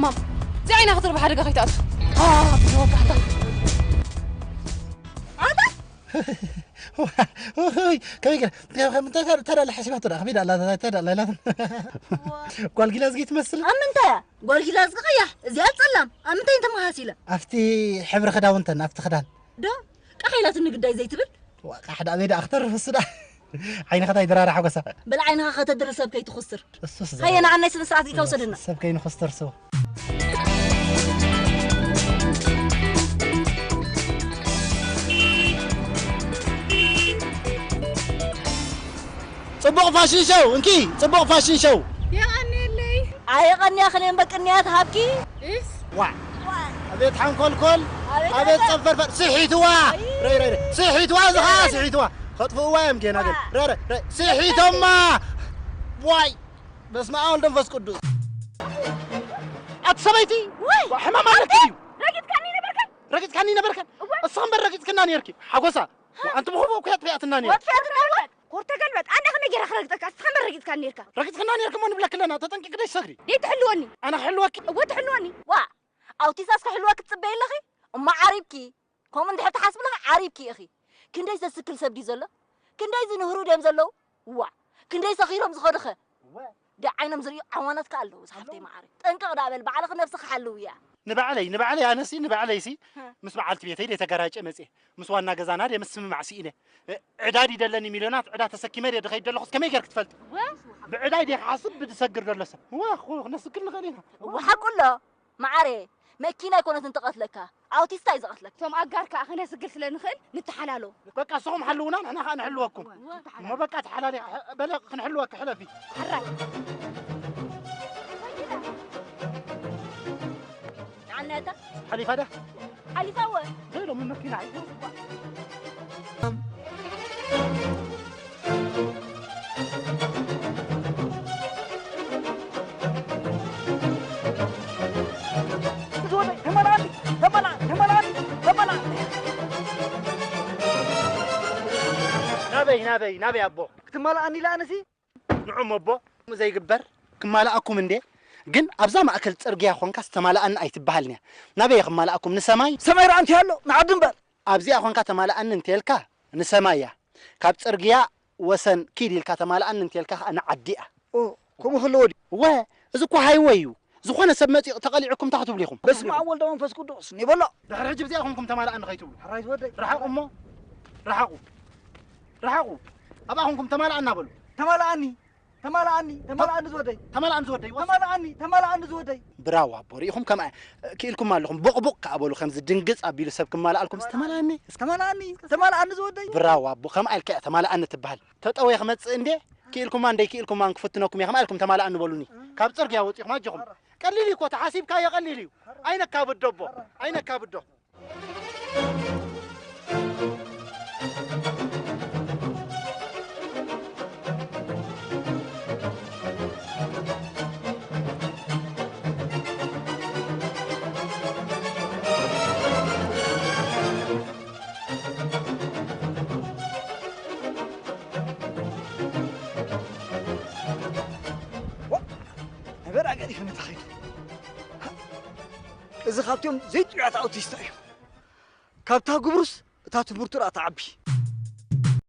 ማም፣ እዚ ዓይና ክትርብ ሓደጋ ከይትኣቱ። ኣ፣ ብወጋሕታ። ኣታ ውይ፣ ከመይ ገ-፣ ከ-፣ ከ-፣ እንታይ ተዳ-፣ ተዳላ ሓሲባቶ ደኣ፣ ከመይ ደኣ ኣላ፣ እንታይ ደኣ ኣላ ኢላትን። ጓል ጊላዝጊ ትመስል። ኣብ ምንታይ እያ? ጓል ጊላዝጊ ቀያሕ፣ እዚኣ ጸላም። ኣብ ምንታይ እንተመሃሲለ? ኣብቲ ሕብሪ ክዳውንተን፣ ኣብቲ ክዳን። ዶ? ቃሕ ኢላትኒ ግዳይ ዘይትብል? ዋ፣ ቃሕ ደኣ በይ ደኣ ክተርፍ እሱ ደኣ። ዓይንኻ ታይ ድራራ ሓጎሳ። በል ዓይንኻ ከተድርብ ሰብ ከይትኹስር። እሱስ ሃየ ንዓናይ ስነ ስርዓት ጌርካ ውሰደና። ሰብ ከይንኹስተር ሰው። ጽቡቕ ፋሽን ሸው እንኪ፣ ጽቡቕ ፋሽን ሸው። የቐንየለይ። ኣየቐንያኽን እየን በቅንያት ሃብኪ። እስ ዋ፣ ኣቤት ሓንኮልኮል፣ ኣቤት ኣቤት ኣቤት። ጸፈርፈር፣ ስሒትዋ። ኣይ። ረይ፣ ረይ፣ ረይ፣ ስሒትዋ፣ እዚ ኸኣ ስሒትዋ። ከጥፍእዋ እዮም ጌና ግን። ዋ። ረይ፣ ረይ፣ ረይ፣ ስሒቶማ። ዋይ፣ በስመ ኣብ ወልድ መንፈስ ቅዱስ። ኣቲ ሰበይቲ፣ ወይ! ዋ፣ ሕማም ኣለኪ ኣንተ ድዩ? ረጊጥካኒ ነበርካ? ረጊጥካኒ ነበርካ? እወ። እሱ እምበር ረጊጥክና ነርኪ። ሓጎሳ፣ ዋ፣ ኣንቲ ብኹቡ እኮ እያ ጥፊኣትና ነይራ። ወጥፊኣትና ነበር። ኮር ተገልበጥ። ኣነ ከመይ ገይረ ክረግጠካ? እስኻ እምበር ረጊጥካኒ ነርካ። ረጊጥክና ነርኪ እሞ ንብለኪ ኣለና። ተጠንቂቂ ደይ ሰግሪ። ደይ ትሕልወኒ። ኣነ ክሕልወኪ? እወ ትሕልወኒ። ዋ! ኣውቲስታስ ክሕልወኪ ትጽበይ ኣለኺ? እሞ ዓሪብኪ። ከምኡ እንድሕር ትሓስቢ ኣለኺ ዓሪብኪ ኢኺ። ክንደይ ዘስክል ሰብ ድዩ ዘሎ? ክንደይ ዝንህሩ ድዮም ዘለዉ? ዋ! ክንደይ ሰኺሮም ዝኸዱኸ? እወ። ደይ ዓይኖም ዝርእዩ ዓዋናት ከኣ ኣለዉ፣ ዝሓፍተይ እሞ። መዓረይ። ጠንቀቕ ደኣ በል፣ ባዕልኺ ነብስኺ ሓልውያ። ንባዕለይ፣ ንባዕለይ ኣነሲ፣ ንባዕለይሲ፣ ሀ። ምስ በዓልቲ ቤተይ ደይ ተጋራጨ መጽየ። ምስ ዋና ገዛና ደይ ምስምማዕ ስኢነ። እ፣ ዕዳ ድዩ ደለኒ ሚልዮናት፣ ዕዳ ተሰኪመ ደይ ድኸይድ ደለኹስ ከመይ ጌርክ ትፈልጢ? ወ? ብዕዳይ ደይ ክሓስብ ብድሰግር ደሎ ሰብ። ወ፣ ኹ-፣ ክነስክል ንኽእል ኢና። እወ፣ ሓቁ ኣሎ። መዓረየ፣ መኪና ኣይኮነትን ትቐትለካ፣ ኣውቲስታ እዩ ዝቐትለካ። እቶም ኣጋር ከኣ ክነስግር ስለ ንኽእል ንተሓላሎ። በቃ ንስኹም ሓልዉና ንሕና ከኣ ንሕልወኩም። እሞ በቃ ተሓላሊ በለ ክንሕልወኪ ሕለፊ። ሕራይ። ንዓና እታ ሓሊፋ ዳ? ሓሊፋ እወ። ዘይሎ ምን መኪና ሒዙ? ናበይ ናበይ ናበይ ኣቦ ክትማልኣኒ ኢለ ኣነሲ ንዑም ኣቦ ዘይግበር ክማልኣኩም እንዴ ግን ኣብዛ ማእከል ጽርግያ ኾንካ ዝተማልኣኒ ኣይትበሃልንያ ናበይ ክማልኣኩም ንሰማይ ሰማይ ርኣንቲ ኣሎ ንዓዲ እምበር ኣብዚኣ ኾንካ ተማልኣኒ እንተልካ ንሰማይ እያ ካብ ጽርግያ ወሰን ኪድ ኢልካ ተማልኣኒ እንተልካ ከኣ ንዓዲ እያ። ኦ፣ ከምኡ ክህልዎ ድዩ? እወ፣ እዚ እኮ ሃይወይ እዩ። ዝኾነ ሰብ መጺኡ ተቐሊዑኩም እንታይ ክትብሉ ኢኹም? በስመ ኣብ ወልድ መንፈስ ቅዱስ፣ ኒበሎ። ድሕሪ ሕጂ ብዚኣ ኹምኩም ተማልኣኒ ከይትብሉ። ሕራይ ዝወደይ። ርሓቑ እሞ፣ ርሓቑ። ርሓቑ። ኣብኣ ኹምኩም ተማልኣና በሉ። ተማልኣኒ፣ ተማልኣኒ፣ ተማልኣኒ ዝወደይ። ተማልኣኒ ዝወደይ። ተማልኣኒ፣ ተማልኣኒ ዝወደይ። ብራዋ ኣቦ፣ ርኢኹም ከምኣ ክኢልኩም ኣለኹም። ቦቕቦቕ ከኣ በሉ፣ ከምዚ ድንግጽ ኣቢሉ ሰብ ክማልኣልኩም። ተማልኣኒ፣ እስከ ተማልኣኒ፣ ተማልኣኒ ዝወደይ። ብራዋ ኣቦ፣ ከምኣ ኢልካ እያ ተማልኣኒ ትበሃል። ተጠውየ ክመጽእ እንዴ ክኢልኩማን ደይክኢልኩማን ክፍትነኩም እየ ከምኣ ኢልኩም ተማልኣኒ በሉኒ ካብ ጽርግያ ወጺኹም ኣጆኹም ቀሊል እዩ እኮ ተሓሲብካዮ ቀሊል እዩ ኣይነካብዶ ኣቦ ኣይነካብዶ ነበራ ገዲፉ ንተኸይዱ እዚ ካብቶም ዘይጥዑያት ኣውቲስታ እዩ። ካብታ ግብሩስ እታ ትምህርቱ ደኣ ትዓቢ።